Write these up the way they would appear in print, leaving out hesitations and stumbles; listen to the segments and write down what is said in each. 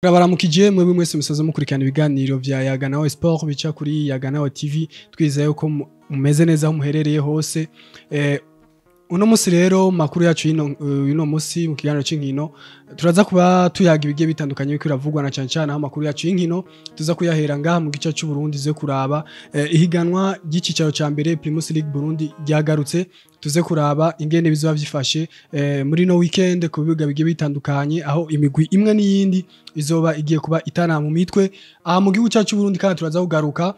Turabaramukije mwebwe mwese musaza mukurikirana ibiganiro vya Yaga Nawe Sport bica kuri Yaga Nawe TV. Twizeye ko mumeze neza aho muherereye hose. Uno musi rero makuru yacu y'ino musi mu kiganiro c'inkino turaza kuba tuyaga ibigiye bitandukanye biriko biravugwa, na cane cane aho amakuru yacu y'inkino tuza kuyahera ngaha mu gice c'u Burundi, ze kuraba ihiganwa ry'icicaro ca mbere Primus League Burundi ryagarutse, tuze kuraba ingene bizoba vyifashe muri no weekend ku bibuga bigiye bitandukanye, aho imigwi imwe n'iyindi izoba igiye kuba itana mu mitwe aha mu gihugu cacu c'u Burundi. Kandi turaza kugaruka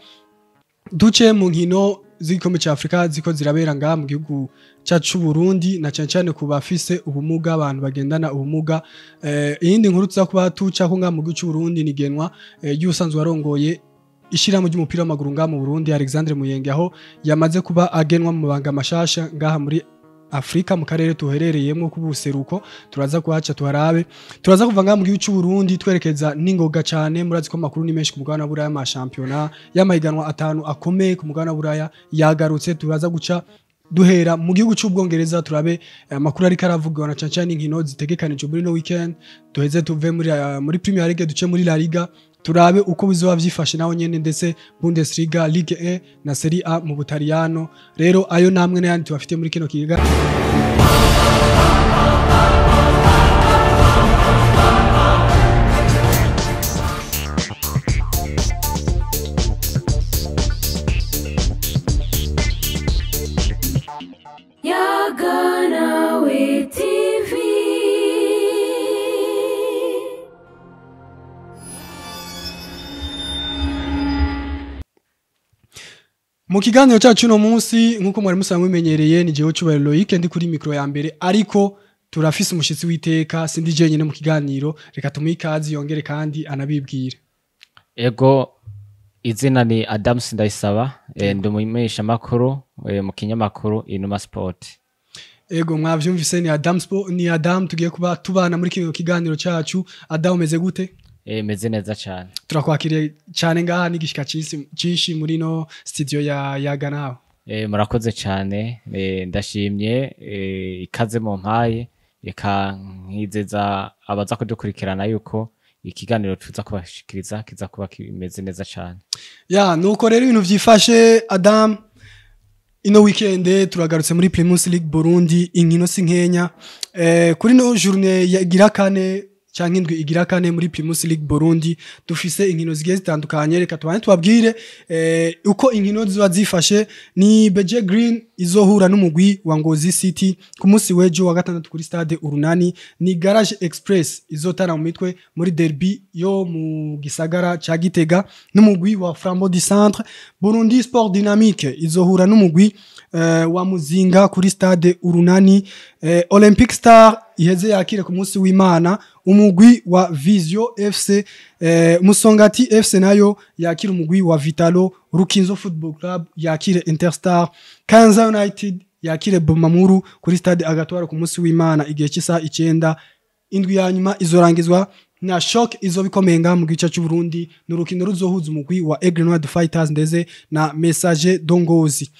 duce mu nkino z'igikombe ca Afrika ziko zirabera ngaha mu gihugu cacu c'u Burundi, na cane cane ku bafise ubumuga, abantu bagendana ubumuga. Iyindi nkuru tuza kuba tucako ngaha mu gihugu c'u Burundi ni genwa ry'usanzwe warongoye ishirahamwe ry'umupira w'amaguru ngaha mu Burundi, Alexandre Muyenge, aho yamaze kuba agenwa mu mabanga mashasha ngaha muri Afrika mu karere tuherereyemwo k'ubuseruko. Turaza kuhaca tuharabe. Turaza kuva ngaha mu gihugu c'u Burundi twerekeza n'ingoga cane. Murazi ko amakuru ni menshi ku mugabane wa Buraya, amashampiyona y'amahiganwa atanu akomeye ku mugabane wa Buraya yagarutse. Turaza guca duhera mu gihugu c'Ubwongereza turabe amakuru ariko aravugwa, na cane cane inkino zitegekanijwe muri no weekend. Duheze tuve muri Premier League duce muri La Liga, turabe uko bizoba vyifashe naho nyene, ndetse Bundesliga, Ligue 1 na Serie A mu Butaliyano. Rero ayo namwe n'ayandi tubafite muri kino kiga. Yaga Nawe TV. Mu kiganiro cyacu uno munsi, nk'uko mwari musanzwe mumenyereye, ni jewe Cubahiro Loic ndi kuri mikro ya mbere, ariko turafise umushitsi w'iteka, sindi jenyine mu kiganiro. Reka tumuhe ikaze yongere kandi anabibwire. Ego, izina ni Adams Ndayisaba, ndi umumenyeshamakuru mu kinyamakuru Inuma Sport. Ego, mwavyumvise, ni Adam Sport, ni Adam tugiye kuba tubana muri kino kiganiro cyacu. Adam, umeze gute? Meze neza cyane. Turakwakiriye cyane ngaha n'igishika cinshi muri no studio ya Yaga Nawe. Murakoze cyane, ndashimye ikaze mu mpaye, reka nkizeza abaza kudukurikirana yuko ikiganiro tuza kubashikiriza kiza kuba kimeze neza cyane. Ya, nuko rero ibintu vyifashe Adam, ino weekend turagarutse muri Primus League Burundi, inkino si nkenya. Kuri no journée igira kane canke indwi igira kane muri Primus League Burundi dufise inkino zigiye zitandukanye. Reka tubane tubabwire uko inkino ziba zifashe. Ni BG Green izohura n'umugwi wa Ngozi City ku munsi w'ejo wa gatandatu kuri stade Urunani. Ni Garage Express izotana mu mitwe muri derby yo mu gisagara ca Gitega n'umugwi wa Flambeau du Centre. Burundi Sport Dynamique izohura n'umugwi wa Muzinga kuri stade Urunani. Olympic Star iheze yakire ku munsi w'Imana umugwi wa Visio FC. Musongati FC nayo yakira umugwi wa Vitalo. Rukinzo Football Club yakire Interstar. Kanza United yakire Bumamuru kuri stade Agatwara ku munsi w'Imana igihe cy'isaha 9. Indwi ya nyuma izorangizwa na shock izobikomeye mu gice cy'u Burundi, n'urukino ruzohuza umugwi wa Aigle Noir Fighters ndetse na Messager Dongozi.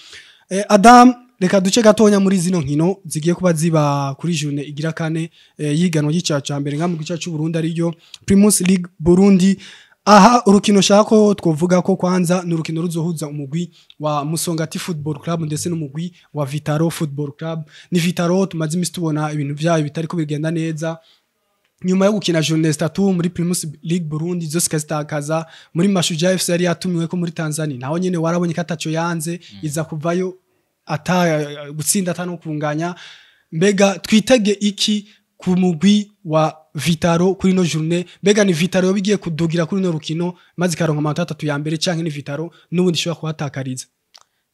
Adam, reka duce gatonya muri zino nkino zigiye kuba ziba kuri journée igira kane yiganwa ry'icaca ca mbere mu gice cy'u Burundi, ariyo Primus League Burundi. Aha urukino shako twovuga ko kwanza ni urukino ruzohuza umugwi wa Musongati Football Club ndetse n'umugwi wa Vitaro Football Club. Ni Vitaro tumaze imisi tubona ibintu vyayo bitariko bigenda neza nyuma yo gukina journée zitatu muri Primus League Burundi zose ikazitakaza. Muri Mashujaa FC yari yatumiwe ko muri Tanzania, naho nyene warabonye ko ataco yanze, iza kuvayo ata gutsinda ata no kunganya. Mbega twitege iki ku mugwi wa Vitaro kuri no journée? Mbega ni Vitaro yoba igiye kudugira kuri no rukino maze ikaronka amanota atatu ya mbere, canke ni Vitaro n'ubundi ishobora kuhatakariza?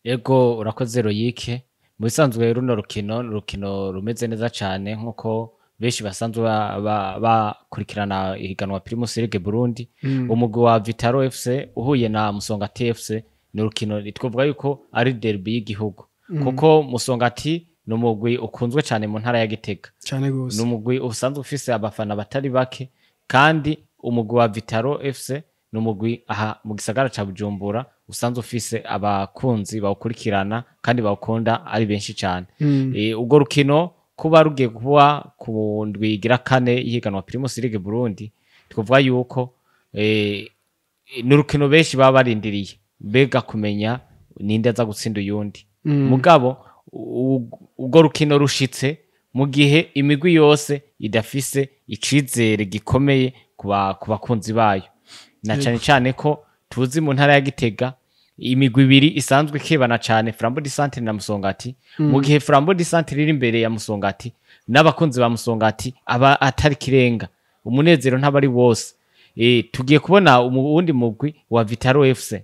Ego, urakoze Loic. Mu bisanzwe runo rukino ni urukino rumeze neza cyane, nkuko benshi basanzwe bakurikirana ihiganwa Primus League Burundi. Umugwi wa Vitaro FC uhuye na Musongati FC ni urukino twavuga yuko ari derby y'igihugu, kuko Musongati ni umugwi ukunzwe cyane mu ntara ya Gitega cyane gose, ni umugwi usanzwe ufise abafana batari bake, kandi umugwi wa Vitaro FC ni umugwi aha mu gisagara ca Bujumbura usanzwe ufise abakunzi bawukurikirana kandi bawukunda ari benshi cyane. Ubwo rukino kuba rugiye kuba ku ndwi igira kane y'ihiganwa Primus League Burundi Twavuga yuko n'urukino benshi baba barindiriye mbega kumenya ninde aza gutsinda uyundi. Mugabo urwo rukino rushitse mu gihe imigwi yose idafise icizere gikomeye ku bakunzi bayo, na cane cane ko tuzi mu ntara ya Gitega imigwi ibiri isanzwe ikebana cane, Flambeau du Centre na Musongati. Mu gihe Flambeau du Centre iri imbere ya Musongati n'abakunzi ba Musongati aba atari kirenga, umunezero ntaba ari wose. Tugiye kubona uwundi mugwi wa Vitaro FC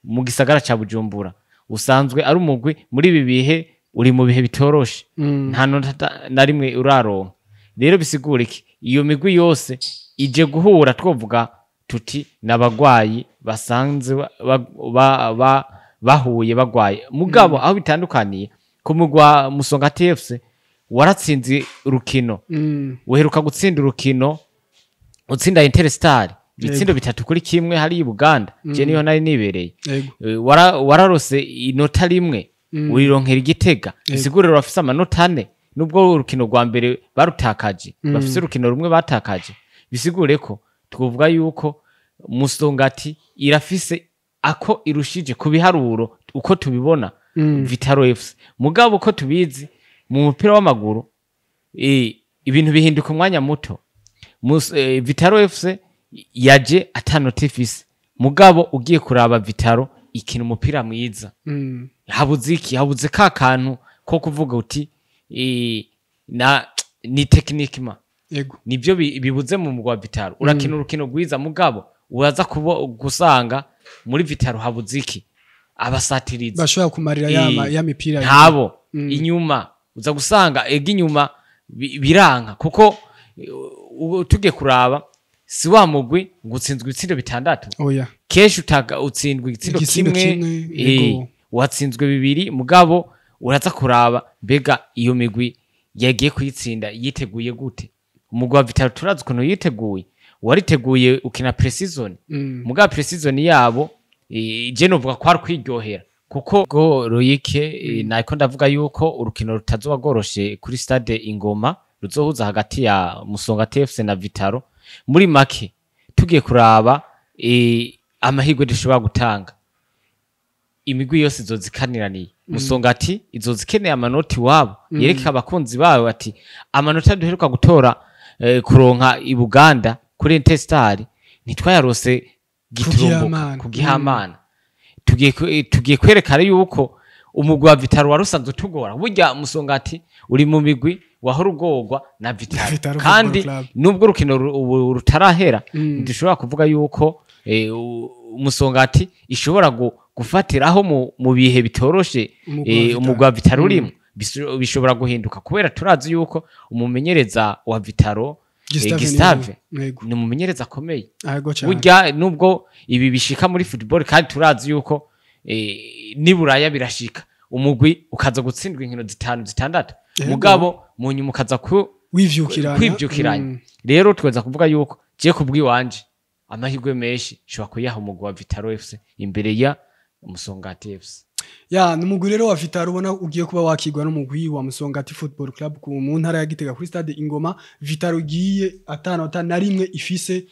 mu gisagara ca Bujumbura, usanzwe ari umugwi muri ibi bihe uri mu bihe bitoroshe, nta nota na rimwe uraronka. Rero bisigura iki? Iyo migwi yose ije guhura, twovuga tuti n'abagwayi basanze bahuye bagwaye. Mugabo aho bitandukaniye, ku mugwa Musongati FC waratsinze urukino, uheruka gutsinda urukino utsinda Interstar ibitsindo 3-1 hari i Buganda, je niyo nari nibereye. Wararose inota rimwe urironkera Igitega, bisigura bafise amanota 4 nubwo urukino rwa mbere barutakaje, bafise urukino rumwe batakaje. Bisigure ko twovuga yuko Musongati irafise ako irushije ku biharuro uko tubibona Vitaro FC. Mugabo uko tubizi mu mupira w'amaguru ibintu bihinduka umwanya muto. Vitaro FC yaje atanota ifise, mugabo ugiye kuraba Vitaro ikina umupira mwiza. Habuze iki? Habuze ka kantu ko kuvuga uti na ni technique ma. Nibyo bibuze mu mugwa Vitaro. Urakina urukino rwiza, mugabo uraza gusanga muri Vitaro habuze iki? Abasatirizi bashobora kumarira ya mipira ntabo inyuma, uza gusanga ega inyuma biranka, kuko tugiye kuraba si wa mugwi ngo utsinzwe ibitsindo 6. Oya. Kenshi utsindwa igitsindo kimwe, watsinzwe 2, mugabo uraza kuraba mbega iyo migwi yagiye kuyitsinda yiteguye gute. Umugwi wa Vitaro turazi ukuntu yiteguye, wariteguye ukina pre-season. Mugabo pre-season yabo je novuga ko ari kwiryohera, kuko go Royike nako ndavuga yuko urukino rutazoba rworoshe kuri stade Ingoma ruzohuza hagati ya Musongati FC na Vitaro. Muri make tugiye kuraba amahirwe dushobora gutanga, imigwi yose izozikaniraniye. Musongati izozikeneye amanota iwabo, yereka abakunzi bayo ati amanota duheruka gutora kuronka i Buganda kuri Interstar ntitwayarose giturumbuka ku Gihamana. Tugiye kwerekana yuko umugwi wa Vitaro warusanzwe tugora. Burya Musongati uri mu migwi wahora ugorwa na Vitaro, kandi nubwo urukino rutarahera ntidushobora kuvuga yuko Musongati ishobora gufatiraho mu bihe bitoroshe umugwi wa Vitaro urimo. Bishobora guhinduka kubera turazi yuko umumenyereza wa Vitaro Gustave ni umumenyereza akomeye. Burya nubwo ibi bishika muri football, kandi turazi yuko niburaya birashika umugwi ukaza gutsindwa inkino 5 6, mugabo mu nyuma ukaza kwivyukiranya. Rero tweza kuvuga yuko je kubwiwanje amahirwe menshi shobora kuyaha umugwi wa Vitaro FC imbere ya Musongati FC. Ya numugwi rero wa Vitaro ubona ugiye kuba wakigwa n'umugwi wa Musongati Football Club ku mu ntara ya Gitega kuri stade Ingoma. Vitaro giye 5 na 1 ifise,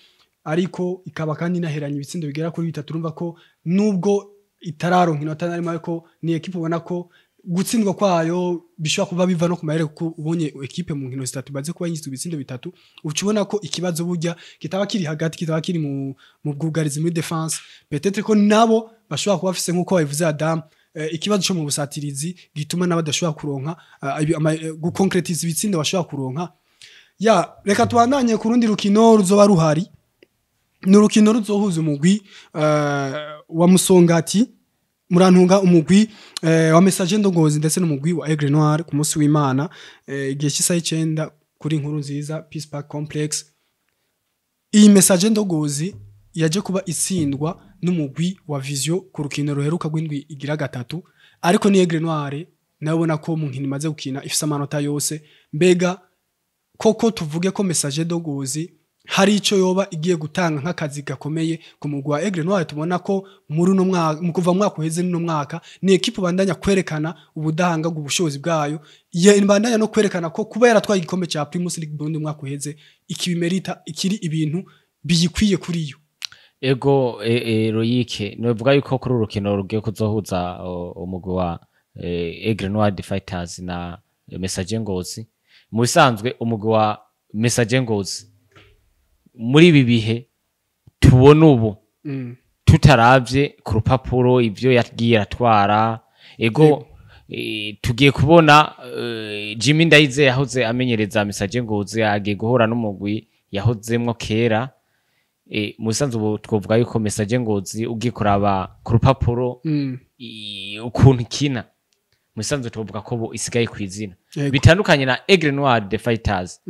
ariko ikaba kandi inaheranye ibitsindo bigera kuri 3. Urumva ko nubwo itararonka inota na rimwe, ariko ni equipe ubona ko gutsindwa kwayo bishobora kuba biva no kumahere, kuko ubonye equipe mu nkino 3 baze kuba yinjizwa ibitsindo 3, ucubona ko ikibazo burya kitaba kiri hagati, kitaba kiri mu bwugarizi muri defense. Peut-être ko nabo bashobora kuba bafise nkuko babivuze Adam, ikibazo cyo mu busatirizi gituma nabadashobora kuronka gukonkretiza ibitsindo bashobora kuronka. Ya reka tubandanye ku rundi rukino ruzoba ruhari, ni urukino ruzohuza umugwi wa Musongati, murantunga umugwi wa Messager Ndongozi ndetse n'umugwi wa Aigle Noir ku munsi w'Imana igihe cy'isaha 9 kuri Inkuru Nziza Peace Park Complex. Iyi Messager Ndongozi yaje kuba itsindwa n'umugwi wa Vision ku rukino ruheruka rw'indwi igira 3, ariko ni Aigle Noir nabona ko mu nkino imaze gukina ifise amanota yose. Mbega koko tuvuge ko Messager Ndongozi hari ico yoba igiye gutanga nk'akazi gakomeye ku mugwi wa Aigle Noir? Tubona ko muri no mwaka, mu kuva mwaka uheze no mwaka, ni equipe bandanya kwerekana ubudahanga bw'ubushobozi bwayo, ye bandanya no kwerekana ko kuba yaratwaye igikombe ca Primus League Burundi mwaka uheze ikibimerita, ikiri ibintu Biyikwiye kuri yo. Ego, Royike, novuga yuko kuri urukino rugiye kuzohuza umugwi wa Aigle Noir the Fighters na Messager Ngozi, mu bisanzwe umugwi wa Messager Ngozi muri ibi bihe tubona ubu, tutaravye ku rupapuro ivyo yagiye aratwara, ego, tugiye kubona Jimmy Ndayize yahoze amenyereza Messager Ngozi agiye guhura n'umugwi yahozemwo kera. Mu bisanzwe ubu twovuga yuko Messager Ngozi, ugiye kuraba ku rupapuro ukuntu ikina, mu bisanzwe twovuga ko ubu isigaye kw'izina, bitandukanye na Aigle Noir the Fighters.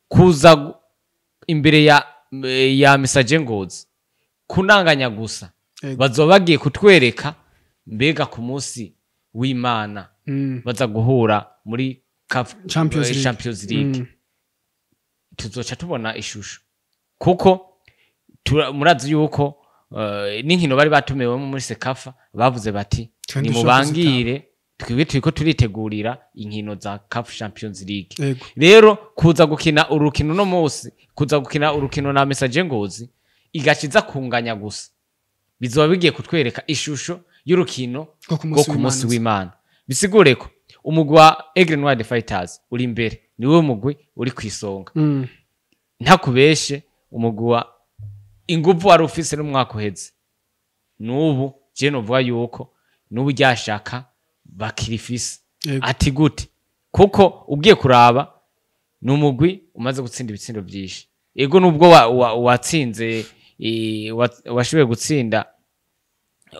Kuza imbere ya Messager Ngozi kunanganya gusa, bazoba bagiye kutwereka mbega ku munsi w'Imana baza guhura muri CAF Champions League. Champions League. Tuzoca tubona ishusho, kuko murazi yuko n'inkino bari batumiwemo muri CECAFA bavuze bati: "Twende dushobora." "Nimubangire, twebwe turiko turitegurira inkino za CAF Champions League." Rero kuza gukina urukino no munsi, kuza gukina urukino na Messager Ngozi igaca iza kunganya gusa, bizoba bigiye kutwereka ishusho y'urukino rwo ku rwo munsi ku munsi w'Imana. w'Imana. Bisigure ko umugwi wa Aigle Noir the Fighters uri imbere, niwe mugwi uri kw'isonga. Ntakubeshe, umugwi wa inguvu wari ufise n'umwaka uheze, n'ubu je novuga yuko n'ubu ryashaka bakirifise. Ati gute? Kuko ugiye kuraba ni umugwi umaze gutsinda ibitsindo byinshi. Ego, nubwo watsinze washoboye gutsinda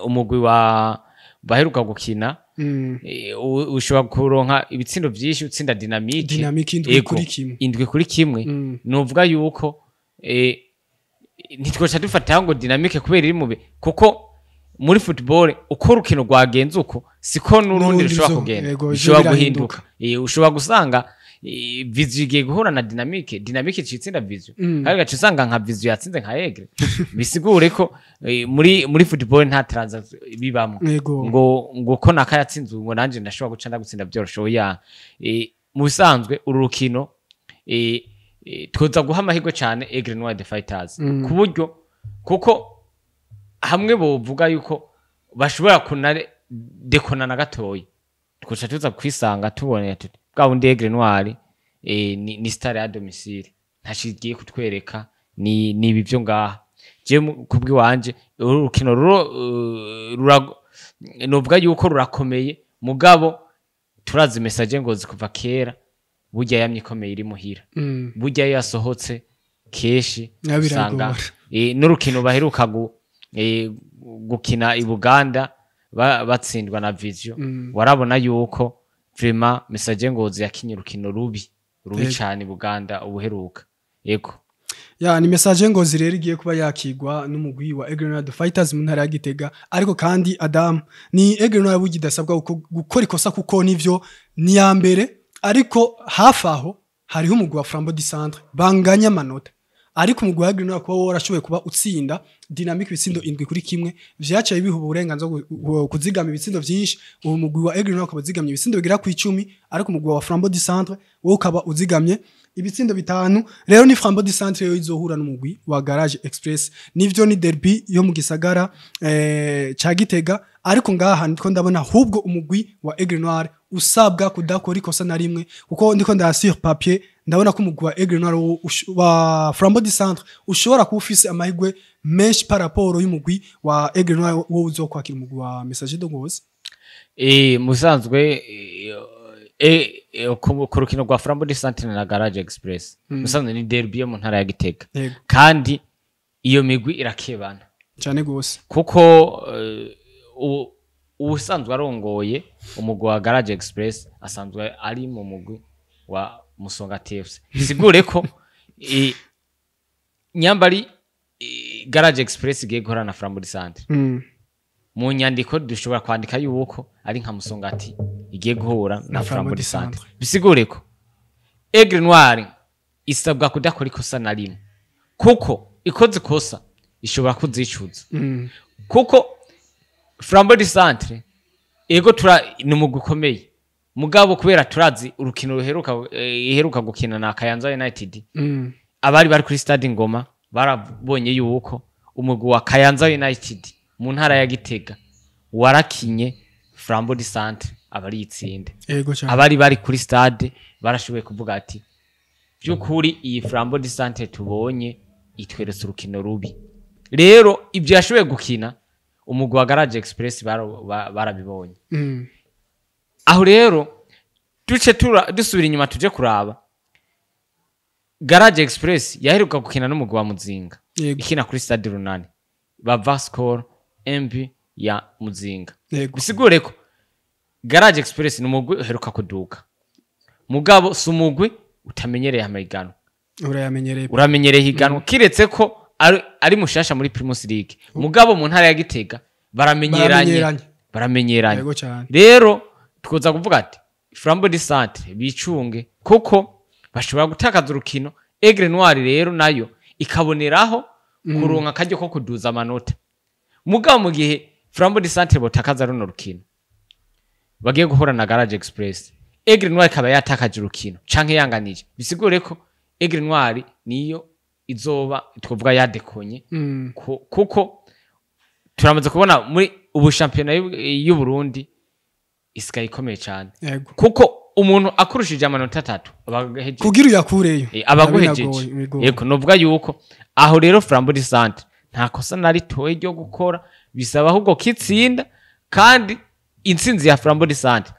umugwi wa baheruka gukina, ushobora kuronka ibitsindo byinshi utsinda Dynamique. Dynamique 7 Ego, kuri 1. 7-1. Nuvuga yuko ntitwoca dufata ngo Dynamique kubera iri mube, kuko muri football uko urukino rwagenze uko siko n'urundi N'urundi rushobora kugenda. Yego, ivyo Bishobora birahinduka. guhinduka. Ushobora gusanga Vision igiye guhura na Dynamique, Dynamique icitsinda Vision, kandi ugaca usanga nka Vision yatsinze nka Aigle. Bisigure ko muri football nta transaction bibamwo, ngo ko naka yatsinze ubu ngo nanje ndashobora guca ndagutsinda byoroshe. Oya. Mu bisanzwe uru rukino twoza guha amahirwe cyane Aigle Noir the Fighters, ku buryo kuko hamwe bovuga yuko bashobora kunare dekona na gatoyi, twoca tuza kwisanga tubonye tuti bwa bundi Aigle Noir ni star ya domicile, ntashigiye kutwereka ni ibi byo ngaha. Je kubw'iwanje uru rukino novuga yuko rurakomeye, mugabo turazi Messager Ngozi kuva kera burya yamye ikomeye iri muhira. Burya iyo yasohotse kenshi Nayo usanga biragora. N'urukino baheruka gukina i Buganda batsindwa na Vision, warabona yuko vraiment Messager Ngozi yakinye urukino rubi rubi cane i Buganda ubuheruka. Yego. Ya, ni Messager Ngozi rero igiye kuba yakigwa n'umugwi wa Aigle Noir Fighters mu ntara ya Gitega. Ariko kandi Adam, ni Aigle Noir burya idasabwa gukora ikosa, kuko nivyo ni ya mbere, ariko hafi aho hariho umugwi wa Flambeau du Centre banganya amanota. Ariko umugwi wa Aigle Noir kuba warashoboye kuba utsinda Dynamique ibitsindo 7-1, vyaciye biha uburenganzira bwo kuzigama ibitsindo vyinshi. Uwo mugwi wa Aigle Noir ukaba uzigamye ibitsindo bigera ku 10, ariko umugwi wa Flambeau du Centre wo ukaba uzigamye ibitsindo 5. Rero ni Flambeau du Centre yo izohura n'umugwi wa Garage Express. Nivyo ni derby yo mu gisagara ca Gitega, ariko ngaha ndiko ndabona ahubwo umugwi wa Aigle Noir usabwa kudakora ikosa na rimwe, kuko ndiko ndaya sur papier ndabona ko umugwi wa Aigle Noir wa Flambeau du Centre ushobora kuba ufise amahirwe menshi par rapport y'umugwi wa Aigle Noir wo uzokwakira umugwi wa Messager de Ngozi. Musanzwe ku rukino rwa Flambeau du Centre na Garage Express, musanzwe ni derby yo mu ntara ya Gitega, kandi iyo migwi irakebana. Cyane gose. Kuko ubusanzwe arongoye umugwi wa Garage Express asanzwe ari mu mugwi wa Musonga TFC. Bisigure ko nyambari Garage Express igiye guhora na Flambeau du Centre, mu nyandiko dushobora kwandika yuko ari nka Musongati igiye guhura na na Flambeau Flambeau du du Centre. Centre. Bisigure ko Aigle Noir isabwa kudakora ikosa na rimwe, kuko ikoze ikosa ishobora kuzicuza, kuko Flambeau du Centre, ego, tura ni umugwi ukomeye, mugabo kubera turazi urukino ruheruka iheruka gukina na Kayanza United, abari bari kuri stade Ngoma. Barabonye yuko umugwi wa Kayanza United mu ntara ya Gitega warakinye Flambeau du Centre abari itsinde. Yego cyane. Abari bari kuri stade barashoboye kuvuga ati by'ukuri iyi Flambeau du Centre tubonye itweretse urukino rubi. Rero ibyo yashoboye gukina umugwi wa Garage Express barabibonye. Aho rero duce dusubira inyuma tuje kuraba Garage Express yaheruka gukina n'umugwi wa Muzinga. Ikina kuri stade Runani, bava score MB ya Muzinga. Bisigure ko Garage Express ni umugwi uheruka kuduka, mugabo si umugwi utamenyereye amahiganwa. Urayamenyereye. Uramenyereye higanwa, kiretse ko ari mushasha muri Primus League, mugabo mu ntara ya Gitega baramenyeranye. Baramenyeranye. Baramenyeranye. Yego cyane. Rero twoza kuvuga ati Flambeau du Centre bicunge, kuko bashobora gutakaza urukino. Aigle Noir rero nayo ikaboneraho kuronka akaryo ko kuduza amanota, mugabo mu gihe Flambeau du Centre botakaza runo rukino bagiye guhura na Garage Express, Aigle Noir ikaba yatakaje urukino canke yanganije, bisigure ko Aigle Noir niyo izoba twovuga yadekonye. Kuko turamaze kubona muri ubu shampiyona y'u Burundi isigaye ikomeye cyane, kuko umuntu akurushije amanota 3 abaguhejeje. Kugira uyakureyo. Abaguhejeje. Binagoye, bigoye. Yego, novuga yuko aho rero Flambeau du Centre nta kosa na ritoye ryo gukora, bisaba ahubwo kitsinda, kandi intsinzi ya Flambeau du Centre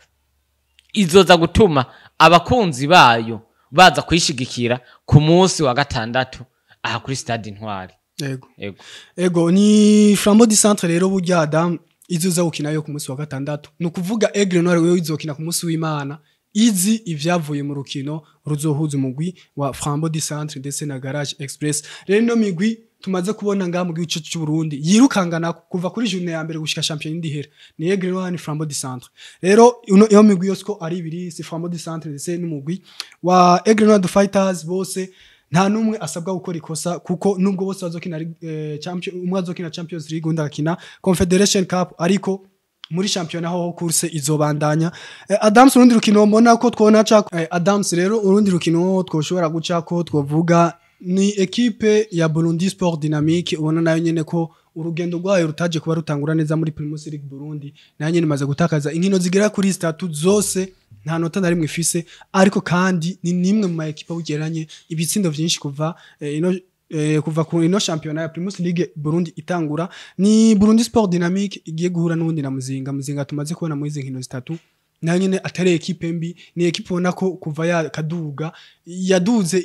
izoza gutuma abakunzi bayo baza kuyishigikira ku munsi wa gatandatu aha kuri stade Intwari. Yego. Yego. Ego, ni Flambeau du Centre rero burya Adam izoza gukina yo ku munsi wa gatandatu. Ni ukuvuga Aigle Noir wewe izokina ku munsi w'Imana izi ivyavuye mu rukino ruzohuza umugwi wa Flambeau du Centre ndetse na Garage Express. Rero ino migwi tumaze kubona ngaha mu gihugu cy'u Burundi yirukangana kuva kuri journée ya mbere gushika champion ndihera ni Aigle Noir ni Flambeau du Centre. Rero iyo migwi yose ko ari ibiri, si Flambeau du Centre ndetse n'umugwi wa Aigle Noir the Fighters, bose nta numwe asabwa gukora ikosa, kuko nubwo bose bazokina champion, umwe azokina Champions League undi agakina Confederation Cup, ariko muri championnat ho course izobandanya. Adams, urundi rukino mbona ko twona ca Adams, rero urundi rukino twoshobora guca ko twovuga ni equipe ya Burundi Sport Dynamique, ubona nayo nyene ko urugendo rwayo rutaje kuba rutangura neza muri Primus League Burundi. Nayo nyene imaze gutakaza inkino zigera kuri zitatu zose, nta nota na rimwe ifise, ariko kandi ni nimwe mu ma equipe bugeranye ibitsindo vyinshi kuva ino kuva ku ino championnat ya Primus League Burundi itangura. Ni Burundi Sport Dynamique igiye guhura n'ubundi na Muzinga. Muzinga tumaze kubona muri izi nkino zitatu nayo nyene atari equipe mbi, ni equipe ubona ko kuva ya kaduga yaduze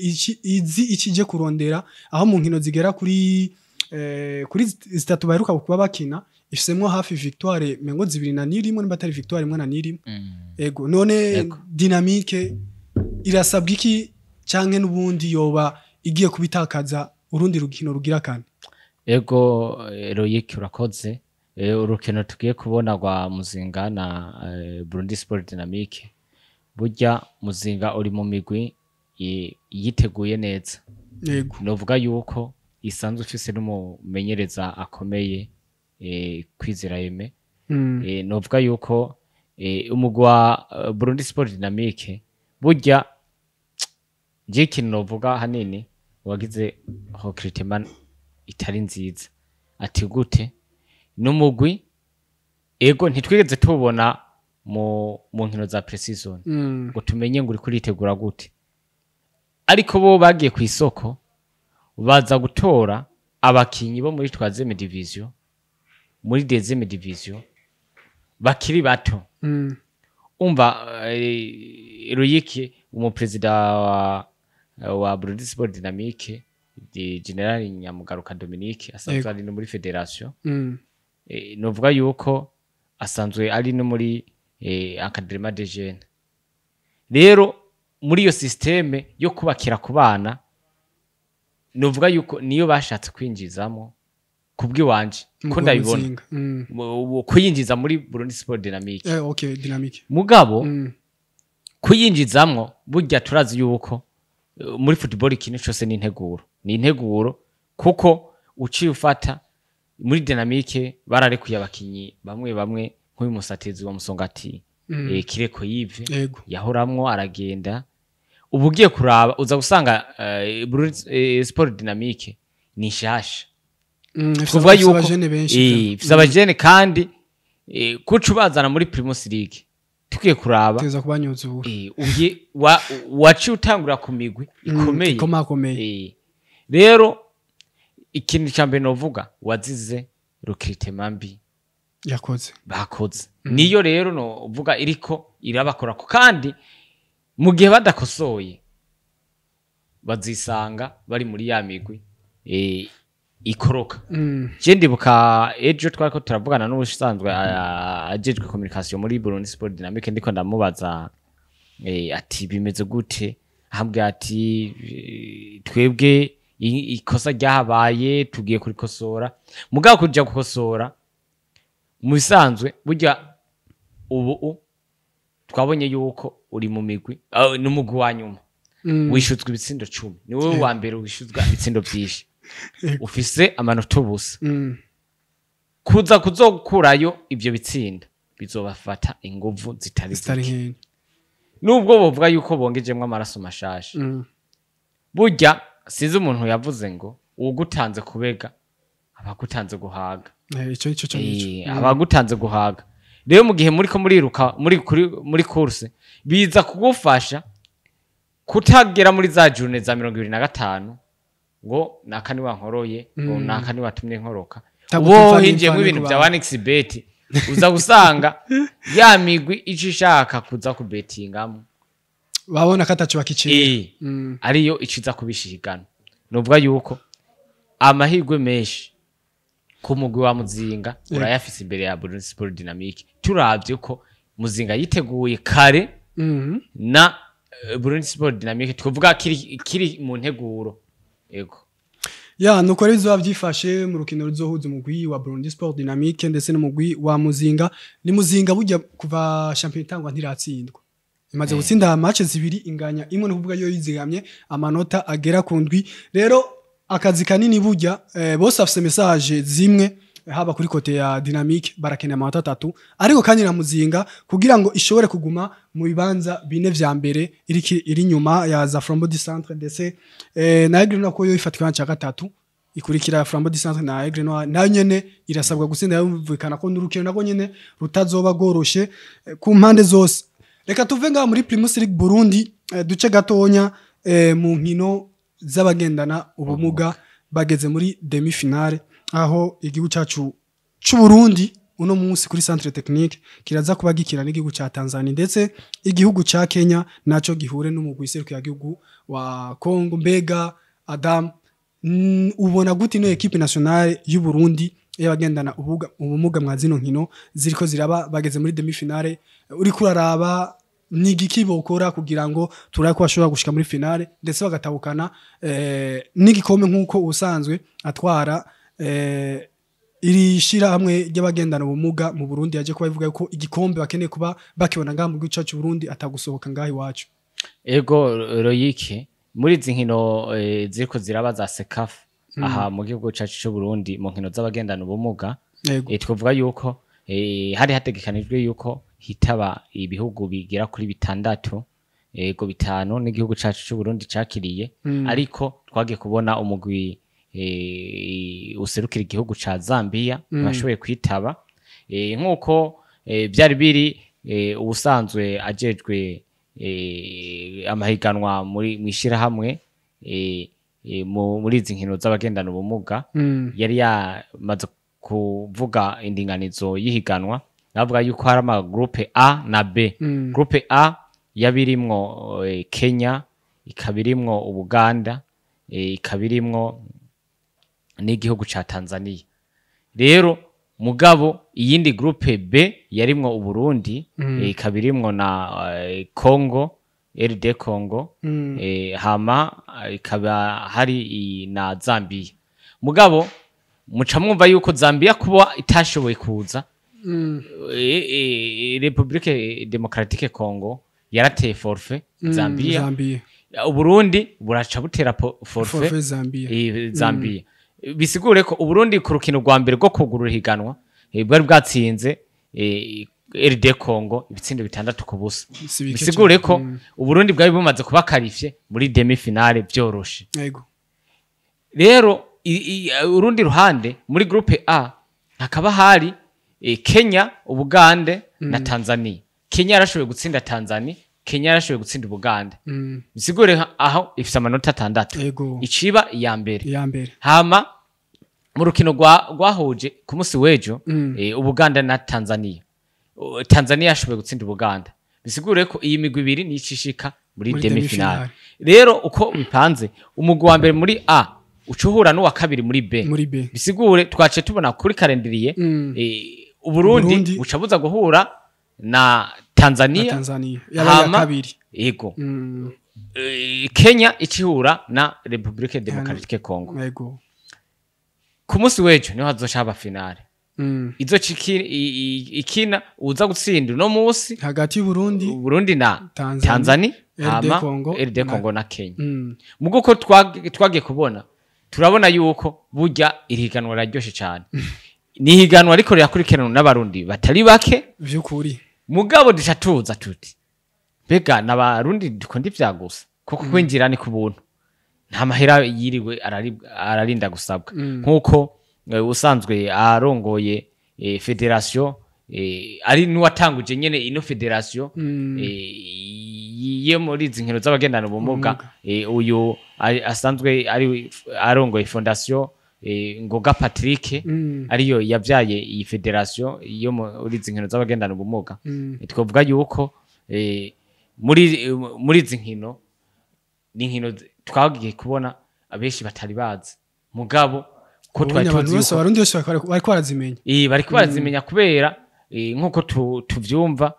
izi ikije kurondera, aho mu nkino zigera kuri zitatu baheruka kuba bakina ifisemwo hafi victoire mengo zibiri na nirimwe, nimba atari victoire imwe na nirimwe. Ego, none Dynamique irasabwa iki, canke n'ubundi yoba igiye kubitakaza urundi rukino rugira kane? Ego, Loic, urakoze. Urukino tugiye kubona rwa Muzinga na Burundi Sport Dynamique, burya Muzinga uri mu migwi yiteguye neza. Novuga yuko isanzwe ifise n'umumenyereza akomeye, Kwizera Aime. Novuga yuko umugwi wa Burundi Sport Dynamique, burya je ikintu novuga hanini wagize recrutement itari nziza. Ati gute? N'umugwi, ego, ntitwigeze tubona mu nkino za pre-season ngo tumenye ngo uriko uritegura gute, ariko bo bagiye ku isoko baza gutora abakinyi bo muri troisième division, muri deuxième division, bakiri bato. Umva, Ruyiki, umuperezida wa Burundi Sport Dynamique de General Nyamugaruka Dominique, asanzwe ari no muri fédération. Novuga yuko asanzwe ari no muri encadrement des jeunes. Rero muri iyo système yo kubakira ku bana, novuga yuko niyo bashatse kwinjizamo kubw'iwanje ko Umugwi wa ndabibona. Muzinga. Kuyinjiza muri Burundi Sport Dynamique. Okay, Dynamique. Mugabo kuyinjizamwo, burya turazi yuko muri football ikintu cyose ni integuro, ni integuro, kuko uciye ufata muri Dynamique bararekuye abakinyi bamwe bamwe nk'uyu musatezi wa Musongati, Kireko Yive, yahoramwo aragenda. Ubu ugiye kuraba uza gusanga Burundi Sport Dynamique ni nshasha. Kuvuga yuko abajene benshi, ifise abajene kandi kuca ubazana muri Primus League tukwiye kuraba teza kubanyuzura, waciye utangura ku migwi ikomeye ikomakomeye. Rero ikintu cya mbere novuga, wazize recruitment mbi yakoze bakoze. Niyo rero novuga iriko irabakorako, kandi mu gihe badakosoye bazisanga bari muri ya migwi ikoroka. Je ndibuka ejo twariko turavugana n'ubusanzwe ajejwe communication muri Burundi Sport Dynamique, ndiko ndamubaza ati bimeze gute, ahambwira ati twebwe ikosa ryahabaye tugiye kurikosora. Mugabo kuja gukosora mu bisanzwe burya ubu twabonye yuko uri mu migwi n'umugwi wa nyuma wishuzwa ibitsindo 10, ni wowe wa mbere wishuzwa ibitsindo byinshi, ufise amanota ubusa. Kuza kuzokurayo ivyo bitsinda bizobafata inguvu zitari zike, nubwo bovuga yuko bongejemwo amaraso mashasha. Burya sinzi umuntu yavuze ngo ugutanze kubega abagutanze guhaga. Ico ico nico abagutanze guhaga. Rero mu gihe muriko muriruka muri course biza kugufasha kutagera muri za journée za 25 ngo naka ni wankoroye, ngo naka ni watumye nkoroka. Uwo hinjiyemo ibintu bya 1xbet uza gusanga ya migwi ico ishaka kuza kubetingamo babona katacu bakiciye, ariyo iciza kubishigana. Nuvuga yuko amahirwe menshi ku mugwi wa Muzinga urayafise imbere ya Burundi Sport Dynamique, turavye ko Muzinga yiteguye kare na Burundi Sport Dynamique twovuga kiri mu nteguro. Yego ya nuko rero bizoba byifashe mu rukino ruzohuza umugwi wa Burundi Sport Dynamique ndetse n'umugwi wa Muzinga. Ni Muzinga burya kuva champion itangwa ntiratsindwa, imaze gutsinda match zibiri inganya imwe, no kuvuga yo yizigamye amanota agera ku ndwi. Rero akazi kanini burya bose afise message zimwe, haba kuri kote ya Dynamique barakeneye amanota 3, ariko kandi na Muzinga kugira ngo ishobore kuguma mu bibanza bine vya mbere iri nyuma ya za Flambeau du Centre ndetse na Aigle Noir, ko yo ifatikana ca gatatu ikurikira Flambeau du Centre na Aigle Noir, nayo nyene irasabwa gutsinda, yumvikana ko n'urukino nako nyene rutazoba goroshe ku mpande zose. Reka tuve ngaha muri Primus League Burundi, duce gatonya mu nkino z'abagendana ubumuga bageze muri demi finale, aho igihugu cyacu c'u Burundi uno munsi kuri centre technique kiraza kuba gikira n'igihugu ca Tanzania ndetse igihugu ca Kenya naco gihure n'umugwi serukira gihugu wa Congo. Mbega Adam, ubona gute ino equipe nationale y'u Burundi y'abagendana ubumuga mwa zino nkino ziriko ziraba bageze muri demi finale, uri kuraraba ni igiki bokora kugira ngo turabe ko bashobora gushika muri finale ndetse bagatahukana n'igikombe nk'uko usanzwe atwara iri shirahamwe ry'abagendana ubumuga mu Burundi yaje kuba ivuga ko igikombe bakeneye kuba bakibona ngaha mu gihugu cyacu Burundi atagusohoka ngaha iwacu. Ego Royike, muri izi nkino ziriko ziraba za CECAFA aha mu gihugu cyacu cy'u Burundi mu nkino z'abagendana ubumuga, twavuga yuko hari hategekanijwe yuko hitaba ibihugu bigera kuri 6, ego 5 n'igihugu cyacu cy'u Burundi cakiriye, ariko twagiye kubona umugwi userukira igihugu ca Zambia bashoboye kwitaba, nkuko byari biri ubusanzwe ajejwe amahiganwa muri mwishirahamwe muri izi nkino z'abagendana ubumuga, yari yamaze kuvuga indinganizo y'ihiganwa, navuga yuko hari ama groupe A na B. Groupe A yabirimwo Kenya, ikabirimwo Ubuganda, ikabirimwo n'igihugu ca Tanzania. Rero mugabo iyindi groupe B yarimwo Uburundi, ikabirimwo na Congo, RD Congo, hama ikaba hari na Zambia. Mugabo muca mwumva yuko Zambia kuba itashoboye kuza, Republique Democratique Congo yarateye forfait Zambia. Uburundi buraca butera forfait Zambia. Bisigure ko Uburundi ku rukino rwa mbere rwo kugurura higanwa bwari bwatsinze RD Congo ibitsindo 6-0. Bisigure ko Uburundi bwari bumaze kuba qualifié muri demi finale byoroshe. Yego. Rero Urundi ruhande muri groupe A hakaba hari Kenya, Ubugande na Tanzania. Kenya yarashoboye gutsinda Tanzania, Kenya yarashoboye gutsinda Ubugande. Bisigure aho ifise amanota 6. Iciba iya mbere. Iya mbere. Hama mu rukino rwahuje ku munsi w'ejo Ubuganda na Tanzania, Tanzania yashoboye gutsinda Ubuganda. Bisigure ko iyi migwi ibiri nicishika muri muri demi-finale. demi-finale. Rero uko bipanze, umugwi wa mbere muri A uca uhura n'uwa kabiri muri B. Muri B. Bisigure twace tubona kuri calendrier Uburundi Uburundi buca buza guhura na Tanzania, na Tanzania yabaye iya hama kabiri. Yego. Kenya icihura na République Démocratique Congo. Ku munsi w'ejo niho hazoca haba finale. Izoca ikina uza gutsinda uno munsi hagati y'Uburundi, Burundi na Tanzania, Tanzania, RD hama Congo RD Congo na Kenya. Mugo ko twagiye kubona, turabona yuko burya iri higanwa riraryoshe cyane. Ni higanwa ariko rirakurikiranwa n'Abarundi batari bake. Vy'ukuri. Mugabo duca tuza tuti mbega n'Abarundi dukunda ivya gusa, kuko kwinjira ni ku buntu, nta mahera yiriwe ararinda gusabwa. Nk'uko usanzwe arongoye fédération, ari n'uwatanguje nyene ino fédération yo muri izi nkino z'abagendana ubumuga, uyu asanzwe ari arongoye fondation Ngoga Patrick, ariyo yavyaye iyi fédération yo muri izi nkino z'abagendana ubumuga. Twavuga yuko muri izi nkino ni inkino twagiye kubona abenshi batari bazi, mugabo ko twari Ubonye abantu tuzi bose, yuko Abarundi bose bariko barazimenya. Bariko barazimenya kubera nkuko tuvyumva,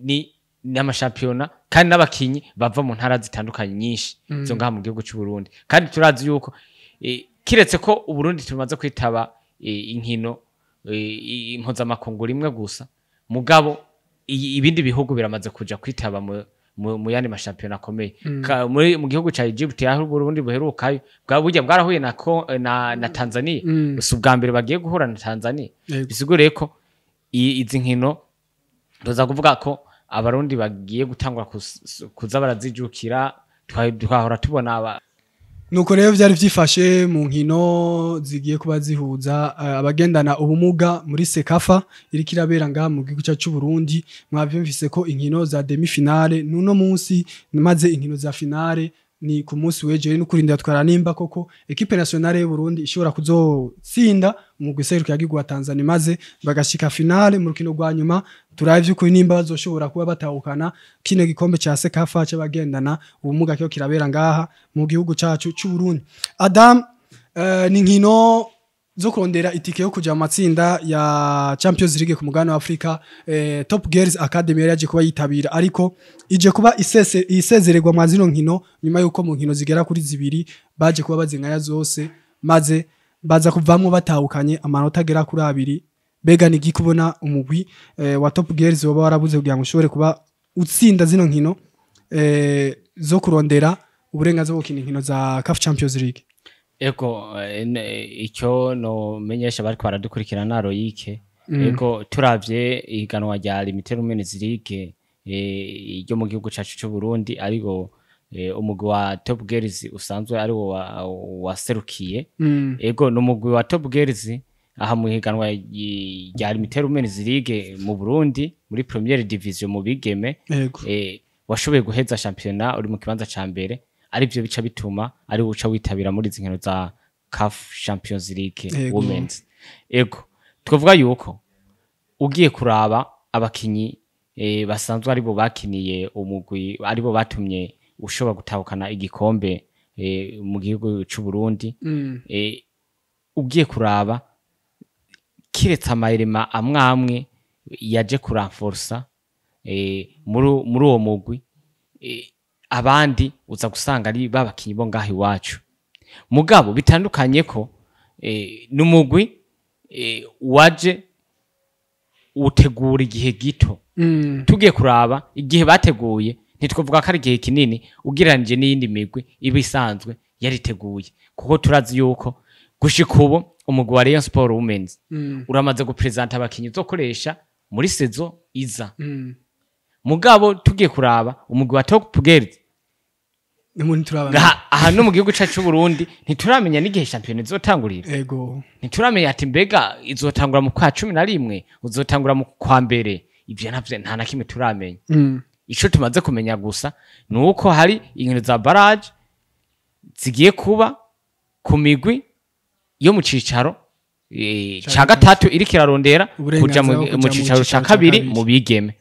ni amashampiyona kandi n'abakinyi bava mu ntara zitandukanye nyinshi zo ngaha mu gihugu c'u Burundi. Kandi turazi yuko kiretse ko Uburundi tumaze kwitaba inkino impuzamakungu rimwe gusa, mugabo ibindi bihugu biramaze kuja kwitaba mu yandi mashampiyona akomeye. Mu gihugu ca Egypt, aho Uburundi buherukayo, bwa burya bwarahuye na Tanzania. Si ubwa mbere bagiye guhura na Tanzania. Bisigure ko izi nkino tuza kuvuga ko Abarundi bagiye gutangura kuza barazijukira. Twahora tubona Nuko rero vyari vyifashe mu nkino zigiye kuba zihuza abagendana ubumuga muri CECAFA iriko irabera ngaha mu gihugu cyacu c'u Burundi. Mwavyumvise ko inkino za demi finale nuno munsi, maze inkino za finale ni ku munsi w'ejo. Rero nukurindira twara nimba koko équipe nationale y'u Burundi ishobora kuzotsinda umugwi serukira wa Tanzania, maze bagashika finale mu rukino rwa nyuma. Turabe vy'ukuri nimba bazoshobora kuba batahukana kino gikombe ca CECAFA c'abagendana ubumuga kiyo kirabera ngaha mu gihugu cacu c'u Burundi. Adam, ni nkino zo kurondera itike yo kuja mu matsinda ya Champions League ku mugabane wa Afrika. Top Girls Academy yari yaje kuba yitabira, ariko ije kuba isezererwa mwa zino nkino nyuma yuko mu nkino zigera kuri zibiri baje kuba bazingaya zose, maze baza kuvamwo batahukanye amanota agera kuri 2. Bega ni kubona umugwi wa Top Girls woba warabuze kugira ngo ushobore kuba utsinda zino nkino zo kurondera uburenganzira bwo gukina inkino za CAF Champions League? Ego, icyo nomenyesha bariko baradukurikirana, Royike, ego, turavye ihiganwa rya Limited Women's League ryo mu gihugu cacu c'u Burundi, ariko umugwi wa Top Girls usanzwe ari wo waserukiye. Ego, ni umugwi wa Top Girls aha mu higanwa rya Limited Women's League mu Burundi muri Première Division mu bigeme, washoboye guheza shampiyona uri mu kibanza ca mbere, arivyo bica bituma ari uca witabira muri izi nkino za CAF Champions League Women's. Ego, twavuga yuko ugiye kuraba abakinyi basanzwe aribo bakiniye umugwi, aribo batumye ushobora gutahukana igikombe mu gihugu c'u Burundi, ugiye kuraba, kiretse amayirema amwe amwe yaje kuranforsa muri uwo mugwi, abandi uza gusanga ari babakinyi bo ngaho iwacu. Mugabo bitandukanye ko n'umugwi waje utegura igihe gito. Tugiye kuraba igihe bateguye, ntitwavuga ko ari igihe kinini ugereranije n'iyindi migwi iba isanzwe yariteguye, kuko turazi yuko gushika ubu umugwi wa Rayon Sport Women's uramaze gupresenta abakinyi uzokoresha muri saison iza. Mugabo tugiye kuraba umugwi wa Top Girls N'umuntu turabana. Aha no mu gihugu cacu c'u Burundi ntituramenya n'igihe shampiyona izotangurira. Ntituramenya ati mbega izotangura mu kwa 11, uzotangura mu kwa mbere. Ivyo navyo nta na kimwe turamenya. Ico tumaze kumenya gusa ni uko hari inkino za barrage zigiye kuba ku migwi yo mu cicaro ca gatatu iriko irarondera kuja Uburenganzira mu bwo kuja mu mu cicaro ca cicaro ca kabiri kabiri. mu bigeme.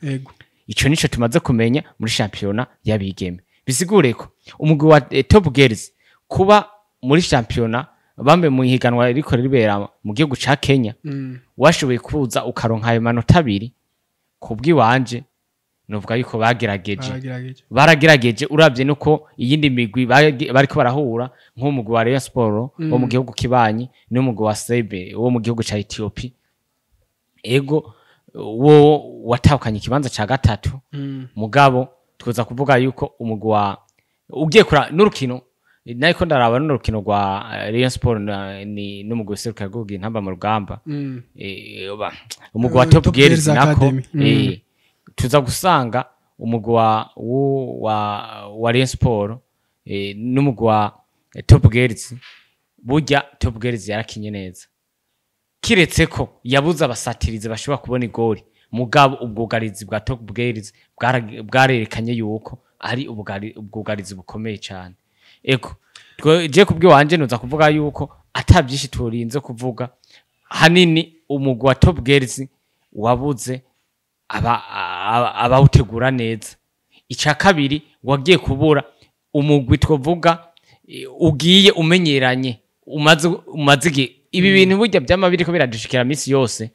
Ico nico tumaze kumenya muri shampiyona y'abigeme. Bisigure ko umugwi wa Top Girls kuba muri shampiyona bambe mu ihiganwa ririko ribera mu gihugu ca Kenya, washoboye kuza ukaronka ayo manota 2, kubw'iwanje novuga yuko bagerageje. Baragerageje. Baragerageje uravye nuko iyindi migwi bariko barahura, nk'umugwi wa Rayon Sport wo mu gihugu kibanyi n'umugwi wa Sebe wo mu gihugu ca Ethiopia. Ego, wo watahukanye ikibanza ca gatatu. Mugabo tuza kuvuga yuko umugwi wa ugiye kura n'urukino, nariko ndaraba n'urukino rwa Rayon Sport ni n'umugwi userukira Intamba mu rugamba. Umugwi wa Top Top Girls Girls nako Academy. Tuza gusanga umugwi wa Rayon Sport n'umugwi wa Top Girls, burya Top Girls yarakinye neza, kiretse ko yabuze abasatirizi bashobora kubona igori. Mugabo ubwugarizi bwa Top Girls bwarerekanye yuko ari ubwugarizi bukomeye cyane. Ego, je kubw'iwanje noza kuvuga yuko ata byinshi turinze kuvuga. Hanini umugwi wa Top Girls wabuze abawutegura neza. Icya kabiri, wagiye kubura umugwi twovuga ugiye umenyeranye, umaze igihe. Ibi bintu burya byama biriko biradushikira misi yose,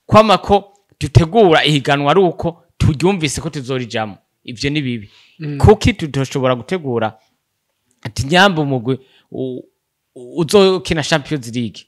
kwama ko dutegura ihiganwa ari uko turyumvise ko tuzorijamo. Ivyo ni bibi. Kuki tutoshobora gutegura ati nyamba umugwi uzokina Champions League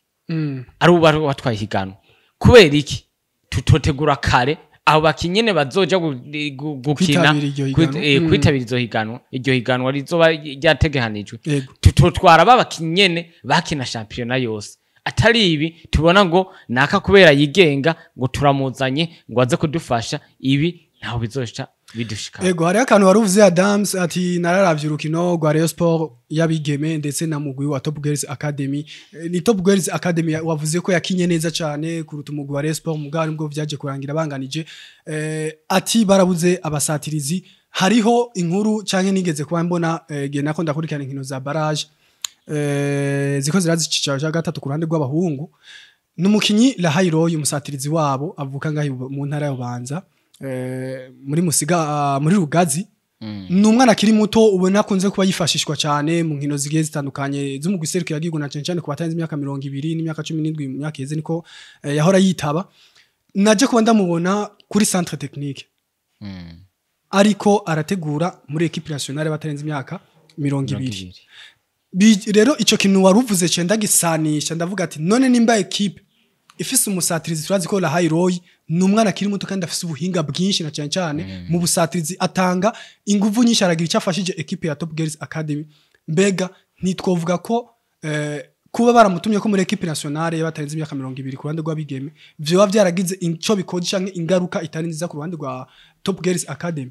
ari uba watwaye ihiganwa, kubera iki tutotegura kare abo bakinyene bazoja gukina Kwitabira iryo higanwa. Kwitabira izo higanwa, iryo higanwa rizoba ryategekanijwe? Tutotwara ba bakinyene bakina shampiyona yose, atari ibi tubona ngo naka kubera yigenga ngo turamuzanye ngo aze kudufasha. Ibi ntaho bizoca bidushika. Ego, hariho akantu wari uvuze, Adams, ati nararavye urukino rwa Rayon Sport y'abigeme ndetse na mugwi wa Top Girls Academy. Ni Top Girls Academy wavuze ko yakinye neza cyane kuruta umugwi wa Rayon Sport, mugabo nibwo vyaje kurangira banganije. Ati barabuze abasatirizi. Hariho inkuru canke nigeze kuba mbona gihe nako ndakurikirana inkino za barrage ziko zirazicicaro ca gatatu ku ruhande rw'abahungu, n'umukinyi Lahairoy, umusatirizi wabo avuka ngaho mu ntara ya Bubanza, muri Musiga, muri Rugazi. Ni umwana akiri muto ubona akunze kuba yifashishwa cyane mu nkino zigiye zitandukanye z'umugwi serukiragihugu, na cyane cyane ku batarenze imyaka 20 n'imyaka 17. Mu myaka iheze niko yahora yitaba. Naje kuba ndamubona kuri centre technique ariko arategura muri équipe nationale batarenze imyaka 20. Rero ico kintu waruvuze cenda gisanisha, ndavuga ati none nimba équipe ifise umusatirizi, turazi ko Lahai Roy ni umwana akiri muto kandi afise ubuhinga bwinshi, na cyane cyane mu busatirizi atanga inguvu nyinshi, aragira icyo afashije équipe ya Top Girls Academy. Mbega ntitwovuga ko kuba baramutumye ko muri équipe nationale batarenze imyaka 20 ku ruhande rw'abigeme vyoba vyaragize ico bikoze canke ingaruka itari nziza ku ruhande rwa Top Girls Academy?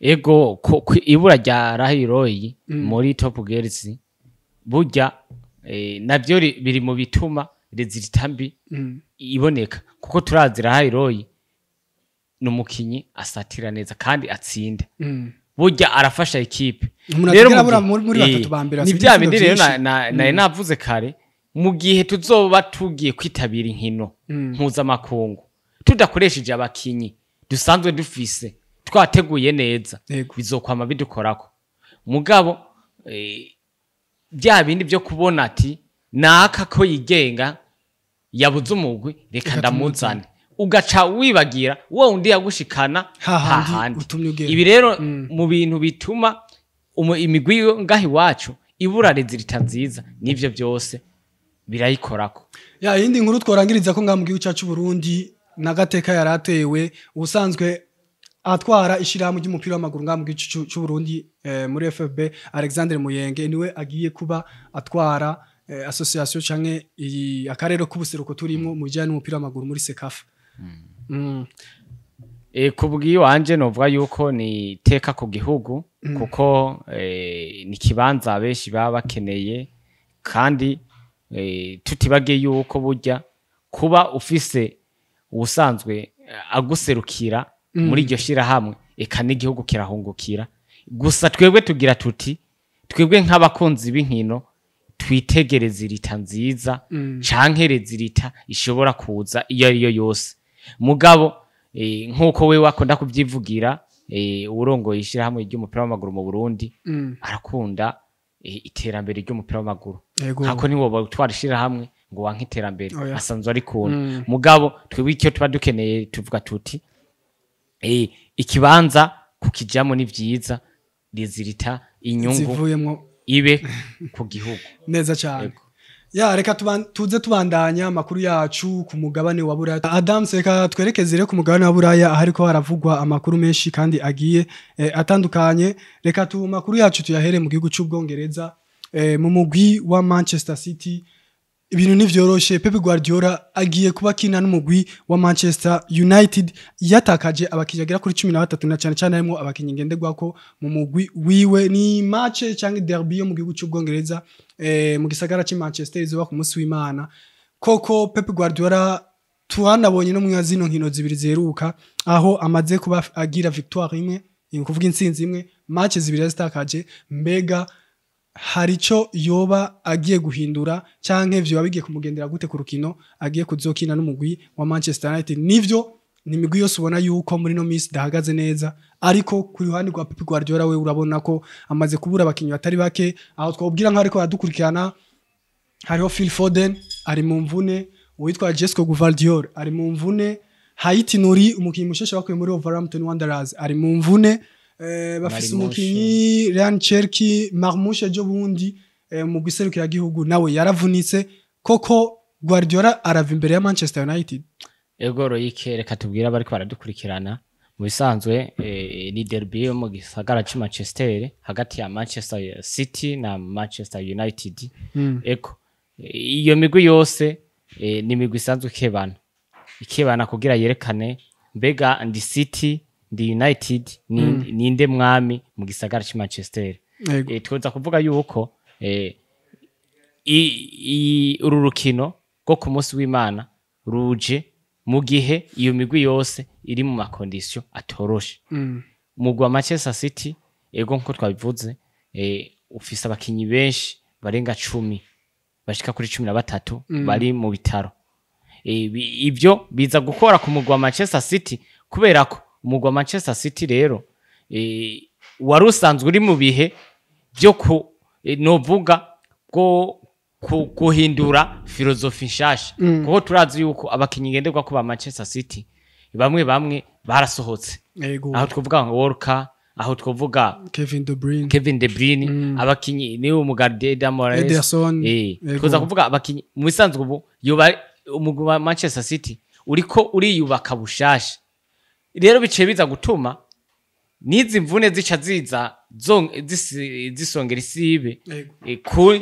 Ego, ko ibura rya Rahiroyi muri Top Girls burya navyo biri mu bituma résultat mbi iboneka, kuko turazi Rahiroyi ni umukinyi asatira neza kandi atsinda. Burya arafasha équipe. Umuntu Rero atigera mu abura muri batatu ba mbere ni atsinda bya ibitsindo bindi rero vyinshi. nari navuze kare, mu gihe tuzoba tugiye kwitabira inkino mpuzamakungu tudakoresheje abakinyi dusanzwe dufise twateguye neza, bizokwama bidukorako. Mugabo bya bindi byo kubona ati naka ko yigenga yabuze umugwi, reka Reka ndamuzane, ugaca wibagira wo undi yagushikana hahandi hahandi. Utumye ugenda. Ibi rero mu bintu bituma imigwi yo ngaha iwacu ibura résultat nziza, n'ivyo byose birayikorako. Ya yindi nkuru tworangiriza ko ngaha mu gihugu cyacu Burundi n'agateka yaratewe ubusanzwe atwara ishirahamwe ry'umupira w'amaguru ngaha mu gihugu c'u Burundi, muri FFB, Alexandre Muyenge, niwe agiye kuba atwara association canke iyi akarere k'ubuseruko turimo mu bijyanye n'umupira w'amaguru muri CECAFA. Ku bw'iwanje novuga yuko ni teka ku gihugu. Kuko ni kibanza benshi baba bakeneye, kandi tutibagiye yuko burya kuba ufise ubusanzwe aguserukira muri iryo shirahamwe, eka n'igihugu kirahungukira. Gusa twebwe tugira tuti twebwe nk'abakunzi b'inkino twitegereze résultat nziza canke résultat ishobora kuza iyo ariyo yose. Mugabo nk'uko we wakunda kubyivugira, uwurongoye ishirahamwe ry'umupira w'amaguru mu Burundi arakunda iterambere ry'umupira w'amaguru. Hako niwo utwara ishirahamwe ngo wanke iterambere? Oya. Asanzwe arikunda. Mugabo twebwe icyo tuba dukeneye, tuvuga tuti ikibanza kukijamo ni vyiza, résultat, inyungu zivuyemwo ibe ku gihugu. Neza cyane. Yego. Ya, reka tuze tubandanya amakuru yacu ku mugabane wa Buraya. Adams, reka twerekeze rero ku mugabane wa Buraya, ahariko haravugwa amakuru menshi kandi agiye atandukanye. Reka tu makuru yacu tuyahere mu gihugu c'Ubwongereza, mu mugwi wa Manchester City. Ibintu ntivyoroshe. Pep Guardiola agiye kuba akina n'umugwi wa Manchester United yatakaje abakinyi agera kuri 13, na cyane cyane harimo abakinyi ngenderwako mu mugwi wiwe. Ni match cyangwa derby yo mu gihugu c'Ubwongereza, mu gisagara c'I Manchester, izoba ku munsi w'Imana. Koko Pep Guardiola tuhanabonye no mu zino nkino zibiri ziheruka, aho amaze kuba agira victoire imwe, ni ukuvuga intsinzi imwe, match zibiri yazitakaje. Mbega hari ico yoba agiye guhindura, canke vyoba bigiye kumugendera gute ku rukino agiye kuzokina n'umugwi wa Manchester United? Nivyo, ni imigwi yose ubona yuko muri no minsi idahagaze neza, ariko ku ruhande rwa Pep Guardiola we urabona ko amaze kubura abakinyi batari bake. Aho twabwira nkaho ariko aradukurikirana, hariho Phil Foden ari mu mvune, uwitwa Josko Gvardiol ari mu mvune, Ait-Nouri, umukinyi mushasha bakuye muri Wolverhampton Wanderers, ari mu mvune, bafise Marmoush. umukinyi Rayan Cherki, Marmoush ejo bundi mu giserukira gihugu nawe yaravunitse. Koko Guardiola arava imbere ya Manchester United? Ego Royike, reka tubwire abariko baradukurikirana, mu bisanzwe ni derby yo mu gisagara c'I Manchester hagati ya Manchester City na Manchester United. Ego, iyo migwi yose ni imigwi isanzwe ikebana, ikebana kugira yerekane mbega ndi City, ndi United, ni ninde mwami mu gisagara c'I Manchester. Twoza kuvuga yuko uru rukino rwo ku munsi w'Imana ruje mu gihe iyo migwi yose iri mu ma conditions atoroshe. Umugwi wa Manchester City, ego, nkuko twabivuze, ufise abakinyi benshi barenga 10, bashika kuri 13 bari mu bitaro. Ivyo biza gukora ku mugwi wa Manchester City, kubera ko umugwi wa Manchester City rero wari usanzwe uri mu bihe byo ku novuga bwo guhindura philosophie nshasha, kuko turazi yuko abakinyi ngenderwa ko ba Manchester City bamwe bamwe barasohotse. Aho twovuga nka Walker, aho twovuga Kevin De Bruyne. Kevin De Bruyne, abakinyi niwe umugarde Eder Moraes. Ederson. Tuza kuvuga abakinyi mu bisanzwe ubu yoba umugwi wa Manchester City uriko uriyubaka bushasha. Rero biciye biza gutuma n'izi mvune zica ziza zisongera isibe ku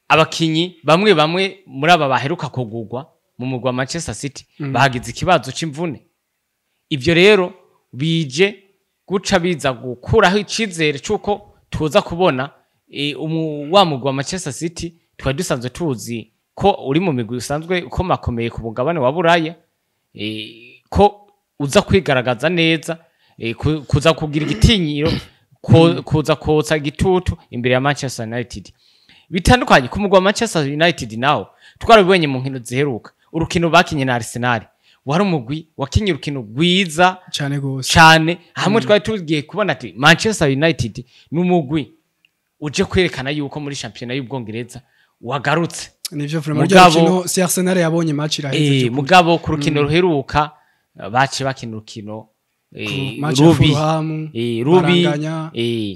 abakinyi bamwe bamwe muri aba baheruka kugurwa mu mugwi wa Manchester City bagize ikibazo c'imvune. Ivyo rero bije guca biza gukuraho icizere c'uko tuza kubona wa mugwi wa Manchester City twari dusanzwe tuzi ko uri mu migwi usanzwe ukomakomeye ku mugabane wa Buraya, ko uza kwigaragaza neza, kuza kugira igitinyiro, kuza kotsa igitutu imbere ya Manchester United. Bitandukanye ku mugwi wa Manchester United nawo, twarabibonye mu nkino ziheruka, urukino bakinye na Arsenal, wari umugwi wakinye urukino rwiza Cyane gose. cane, hamwe twari tugiye kubona ati Manchester United ni umugwi uje kwerekana yuko muri shampiyona y'Ubwongereza wagarutse. Nivyo vraiment. Rukino si Arsenal yabonye match iraheze by'ukuri. Mugabo ku rukino ruheruka bace bakina urukino Match ya rubi. Fulham, Rubi. baranganya.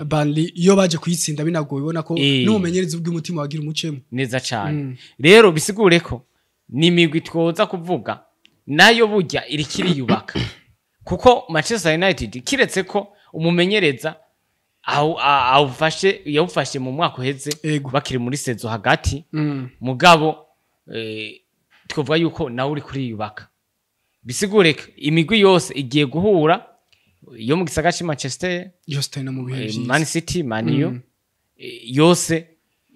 Burnley iyo baje kuyitsinda binagoye, ubona ko n'ubumenyerezi bw'umutima wagira umucemo. Neza cane. Rero bisigure ko ni imigwi twoza kuvuga nayo burya iriko iriyubaka, kuko Manchester United, kiretse ko umumenyereza awufashe, yawufashe mu mwaka uheze bakiri muri saison hagati, mugabo twovuga yuko nawe uri kuriyubaka. Bisigure ko imigwi yose igiye guhura. yo mu gisagara c'i Manchester, Yose itari no mu bihe vyiza. Man City, Man U, yose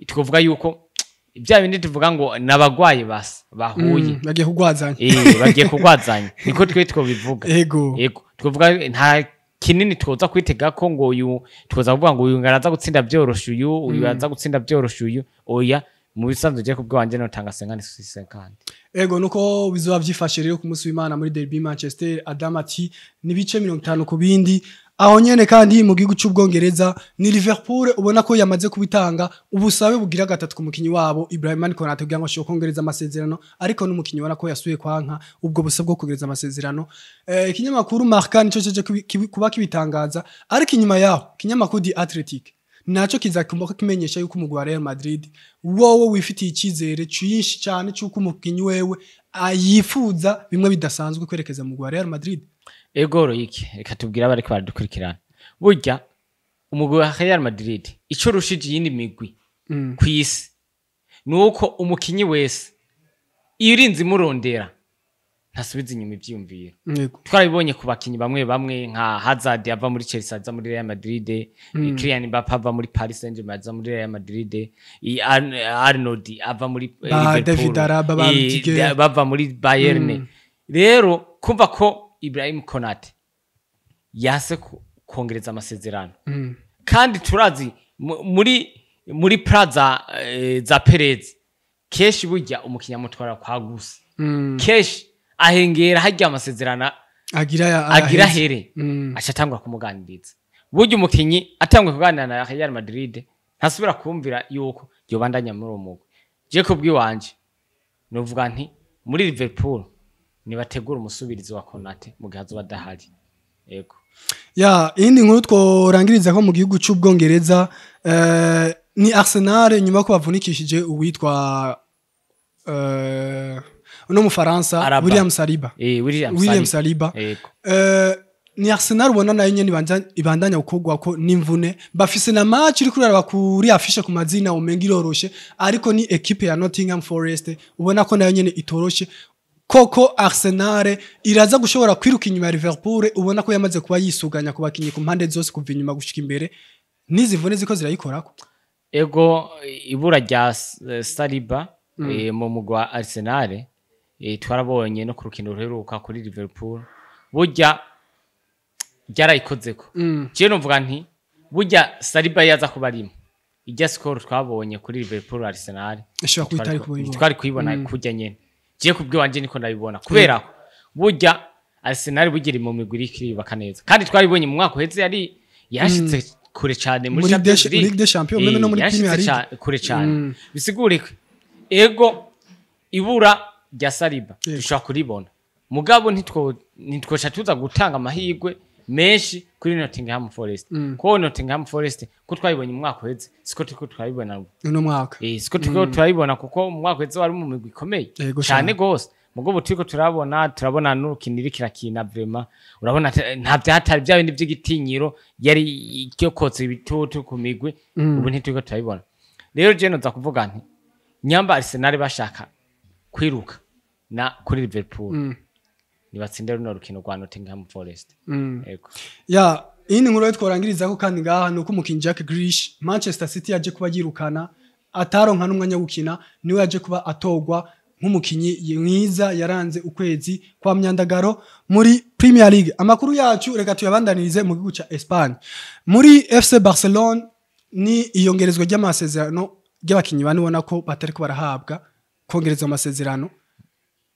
twovuga yuko bya bindi tuvuga ngo n'abagwayi basa bahuye. Bagiye kugwazanya. Bagiye kugwazanya, niko twe twobivuga. Ego, twovuga nta kinini twoza kwitega ko ngo uyu twoza kuvuga ngo uyu ngaraza gutsinda byoroshe, uyu araza gutsinda byoroshe uyu, oya. Mu bisanzwe je kubwo wanje notanga 50-50. Ego, nuko bizoba vyifashe rero ku munsi w'Imana muri derby Manchester. Adam ati ni 50 ku bindi. Aho nyene kandi mu gihugu c'Ubwongereza ni Liverpool ubona ko yamaze kubitanga ubusabe bugira gatatu ku mukinyi wabo Ibrahima Konate kugira ngo ashobore kongereza amasezerano, ariko n'umukinyi ubona ko yasuye kwanka ubwo busabe bwo kongereza amasezerano. Ikinyamakuru Marca nico ceje kuba kibitangaza, ariko inyuma yaho ikinyamakuru The Athletic naco kiza kumva kimenyesha yuko umugwi wa Real Madrid wowe wifitiye icyizere cyinshi cyane cy'uko umukinyi wewe ayifuza bimwe bidasanzwe kwerekeza mu mugwi wa Real Madrid. Ego Royike, reka tubwire abariko baradukurikirana, burya umugwi wa Real Madrid ico rushije iyindi migwi kw'isi nuko umukinyi wese iyo urinze imurondera ntasubiza inyuma ivyiyumviro. Twarabibonye ku bakinyi bamwe bamwe nka Hazard ava muri Chelsea aza muri Real Madrid, Kylian Mbappe ava muri Paris Saint-Germain aza muri Real Madrid, Arnold ava muri Ba Liverpool, David Alaba, ba Rudiger. Bava muri Bayern. Rero kumva ko Ibrahim Konate yase kongereza amasezerano, kandi turazi muri plan za Perez kenshi burya umukinya amutwara kwa gusa, kenshi ahengera harya amasezerano agira ya agira aheze. Here aca atangura kumuganiriza. Burya umukinyi atanguye kuganira na Real Madrid ntasubira kumvira yuko yobandanya muri uwo mugwi. Je kubwiwanje novuga nti muri Liverpool nibategura umusubirizi wa Konate mu gihe azoba adahari. Yego. Ya, iyindi nkuru tworangiriza ko mu gihugu c'Ubwongereza ni Arsenal, nyuma ko bavunikishije uwitwa uno mufaransa Araba. William Saliba. William, William Saliba. Yego. Ni Arsenal ubona nayo nyene ibandanya gukorwa ko n'imvune. Bafise na match iri kuraraba kuri affiche ku mazina umenga iroroshe, ariko ni equipe ya Nottingham Forest ubona ko nayo nyene itoroshe. Koko Arsenal iraza gushobora kwiruka inyuma ya Liverpool ubona ko yamaze kuba yisuganya ku bakinyi ku mpande zose kuva inyuma gushika imbere, n'izivune ziko zirayikorako? Ego, ibura rya Saliba mu mugwi wa Arsenal, twarabonye no ku rukino ruheruka kuri Liverpool burya ryarayikozeko. Je novuga nti burya Saliba yaza kuba arimo, irya score twabonye kuri Liverpool Arsenal ishobora kuba itari kubibona. Twari kuyibona kurya nyene. Je kubwiwanje niko ndabibona, kubera ko burya Arsenal bugira mu migwi iriko iriyubaka neza, kandi twaribonye mu mwaka uheze yari yashitse kure cane muri Muri Champions League. Ligue des Champions, même no muri Yarashitse Premier League. Kure cane. Bisigure ko ego ibura rya Saliba dushobora kuribona, mugabo ntitwosha tuza gutanga amahirwe menshi kuri Nottingham Forest, kuko Nottingham Forest ko twayibonye mu mwaka uheze siko turiko turabibona ubu. Uno mwaka. Siko turiko turabibona, kuko mu mwaka uheze wari mu migwi ikomeye Cane. Cane gose. Mugabo turiko turabona n'urukino iriko irakina, vraiment urabona nta vyatari bya bindi vy'igitinyiro yari icyo kotsa ibitutu ku migwi, ubu ntituriko turabibona. Rero je noza kuvuga nti nyamba Arsenal bashaka kwiruka na kuri Liverpool, nibatsinde runo rukino rwa Nottingham Forest. Yego. Ya, iyi nkuru rero tworangiriza ko kandi ngaha ni uko umukinyi Jack Grealish Manchester City yaje kuba yirukana ataronka n'umwanya wo gukina, niwe yaje kuba atorwa nk'umukinyi mwiza yaranze ukwezi kwa myandagaro muri Premier League. Amakuru yacu reka tuyabandanirize mu gihugu ca Espagne, muri FC Barcelone. Ni iyongerezwa ry'amasezerano ry'abakinyi bane ubona ko batariko barahabwa kongerezwa amasezerano.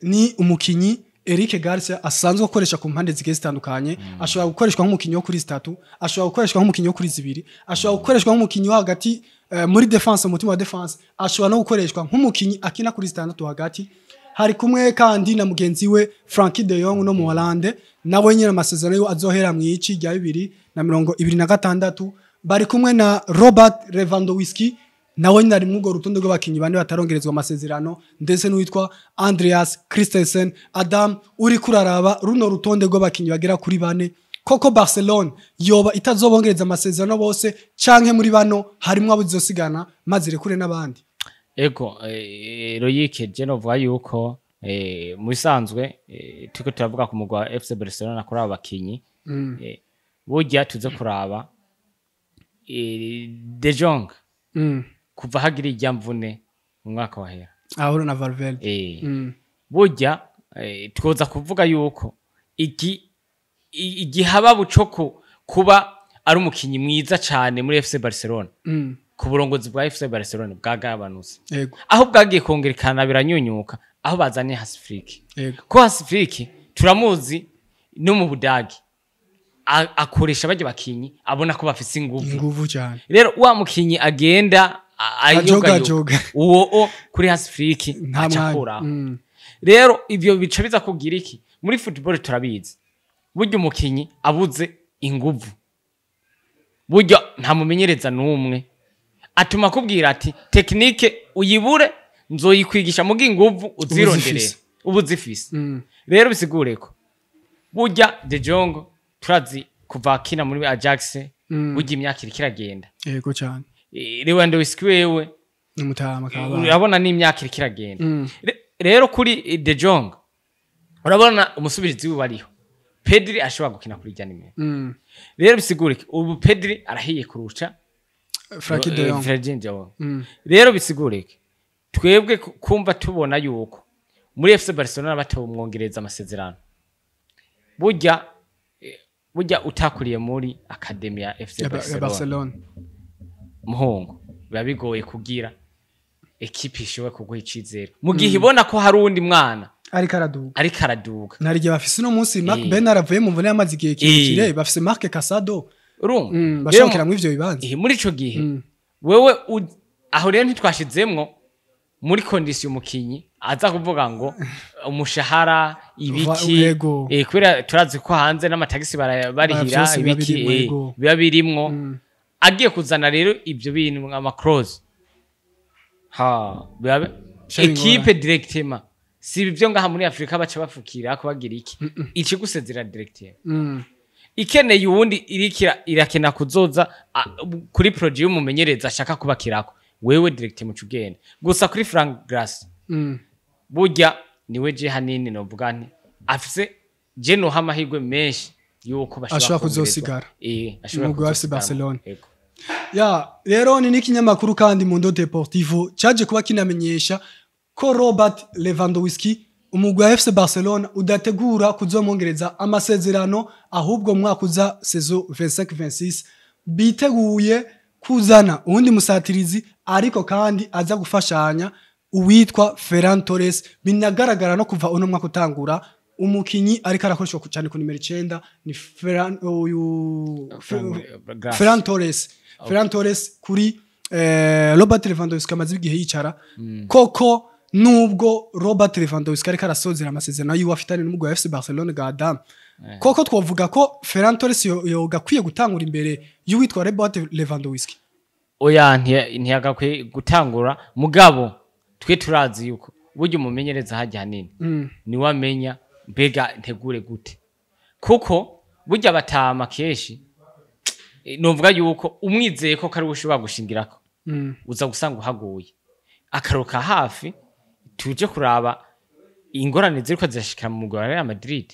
Ni umukinyi Eric Garcia asanzwe akoresha ku mpande zigiye zitandukanye. Ashobora gukoreshwa nk'umukinyi wo kuri zitatu, ashobora gukoreshwa nk'umukinyi wo kuri zibiri, ashobora gukoreshwa nk'umukinyi wo hagati muri défense, mu mutima wa défense, ashobora no gukoreshwa nk'umukinyi akina kuri zitandatu hagati. Hari kumwe kandi na mugenzi we Frenkie de Jong no mu Hollande, nawe nyine amasezerano yo azohera mu ici rya 2026. Bari kumwe na Robert Lewandowski, nawe nyine ari muri urwo rutonde rw'abakinyi bane batarongerezwa amasezerano, ndetse n'uwitwa Andreas Christensen. Adam, uri kuraraba runo rutonde rw'abakinyi bagera kuri bane, koko Barcelone yoba itazobongereza amasezerano bose, canke muri bano harimwo abo izosigana maze irekure n'abandi? Ego, Loyic, je novuga yuko mu bisanzwe turiko turavuga ku mugwa wa FC Barcelona kuri abo bakinyi. Burya tuze kuraba De Jong kuva hagira irya mvune mu mwaka wahera ahura na Valverde. Burya twoza kuvuga yuko igihababu co kuba ari umukinyi mwiza cane muri FC Barcelona, ku burongozi bwa FC Barcelona bwagabanutse. Aho bwagiye kongerekana biranyunyuka aho bazanye Hansi Flick. Ko Hansi Flick turamuzi no mu Budagi akoresha bajya bakinyi abona ko bafise inguvu cyane. Rero wa mukinyi agenda ayoga uwo kuri Hansi Flick acakura. Rero ivyo bica biza kugira iki muri football turabizi, burya umukinyi abuze inguvu, burya nta mumenyereza n'umwe atuma kubwira ati technique uyibure nzoyikwigisha muga inguvu uzironderere ubuzifise. Rero bisigure ko burya De Jong turazi kuva akina muri Ajax, burya imyaka iriko iragenda. Yego cyane. Lewandowski wewe n'umutama kaba urabona n'imyaka iriko iragenda. Rero kuri De Jong urabona umusubirizi wiwe ariho Pedri ashobora gukina kuri rya nimero. Rero bisigure ubu Pedri arahiye kurusha Frankie de Jong. Rero bisigure twebwe kumva tubona yuko muri FC Barcelona batomwongereza amasezerano. Burya utakuriye muri Academy ya FC Barcelona muhungu biba bigoye kugira ekipe ishoboye kuguha icizere mu gihe ibona ko hari uwundi mwana ariko araduga. Nari gihe bafise no munsi Mark Bernard avuye mu mvune y'amazi igihe kirekire, bafise Marc Casado urumva bashokera mu ivyo bibanza. Muri ico gihe wewe aho rero ntitwashizemwo muri condition umukinyi aza kuvuga ngo umushahara ibiki, kubera turazi ko hanze n'amatagisi barihira ibiki biba birimwo. Agiye kuzana rero ibyo bintu ama clause ha biba equipe directement, si ibyo ngaha muri Afrika baca bafukira ko bagira iki ikigusezera directement. Ikeneye uwundi irikira irakena kuzoza kuri projet y'umumenyereza ashaka kubakirako wewe directement ugenda. Gusa kuri Frank Grass burya niwe je hanini novuga nti afise je no hamahirwe menshi yuko bashobora kuzosigara ashobora kuzosigara Barcelona. Ya rero ni n'ikinyamakuru kandi Mundo Deportivo cyaje kuba kinamenyesha ko Robert Lewandowski umugwi wa FC Barcelona udategura kuzomwongereza amasezerano, ahubwo mwaka uza saison 25-26 biteguye kuzana uwundi musatirizi, ariko kandi aza gufashanya uwitwa Ferran Torres. Binagaragara no kuva uno mwaka utangura umukinyi ariko arakoreshwa cyane ku nimero 9 ni Ferran uyu Ferran Torres. Ferran Torres kuri Robert Lewandowski amaze igihe yicara. Koko nubwo Robert Lewandowski ariko arasozera amasezerano yiwe afitanye n'umugwi wa FC Barcelona ga Adam, koko twovuga ko Ferran Torres yogakwiye gutangura imbere y'uwitwa Robert Lewandowski. Oya ntiyagakwiye gutangura, mugabo twe turazi yuko burya umumenyereza hajya hanini ni wamenya mbega ntegure gute, kuko burya batama keshi novuga yuko umwizeye ko kari ushobora gushingirako uza gusanga uhaguye akaruka hafi. Tuje kuraba ingorane ziriko zirashikira mu mugwi wa Real Madrid.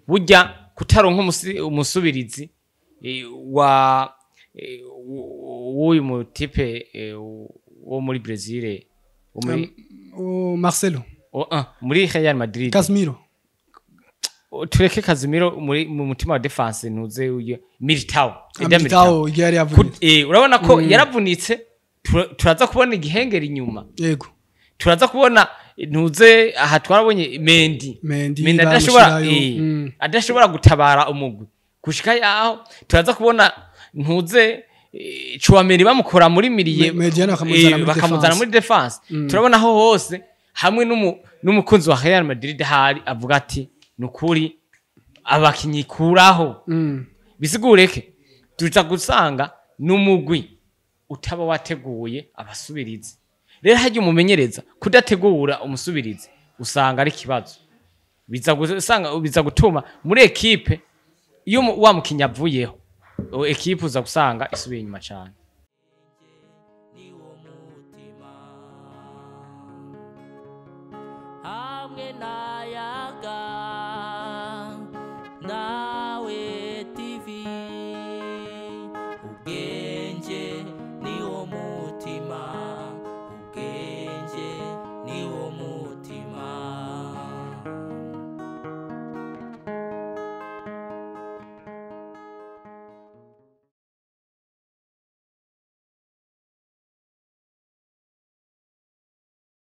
Burya kutaronka umusubirizi wa w'uyu mutipe wo muri Brazil, wo muri Marcelo muri Real Madrid, Casemiro. Tureke Casemiro muri mu mutima wa defense ntuze uyu Militao. Militao yari yavunitse. Urabona ko yaravunitse, turaza kubona igihengeri inyuma. Yego. Turaza kubona ntuze aha twarabonye Mendy adashobora adashobora gutabara umugwi gushika yaho. Turaza kubona ntuze Chouameni bamukora muri miliye bakamuzana muri defense. Turabona aho hose hamwe n'umukunzi wa Real Madrid hari avuga ati nukuri abakinyi kuraho. Bisigureke tuza gusanga n'umugwi utaba wateguye abasubirizi. Rero hajya umumenyereza kudategura umusubirizi usanga ari kibazo, biza gutuma muri ekipe iyo wa mukinya avuyeho ekipe uza gusanga isubiye inyuma cyane.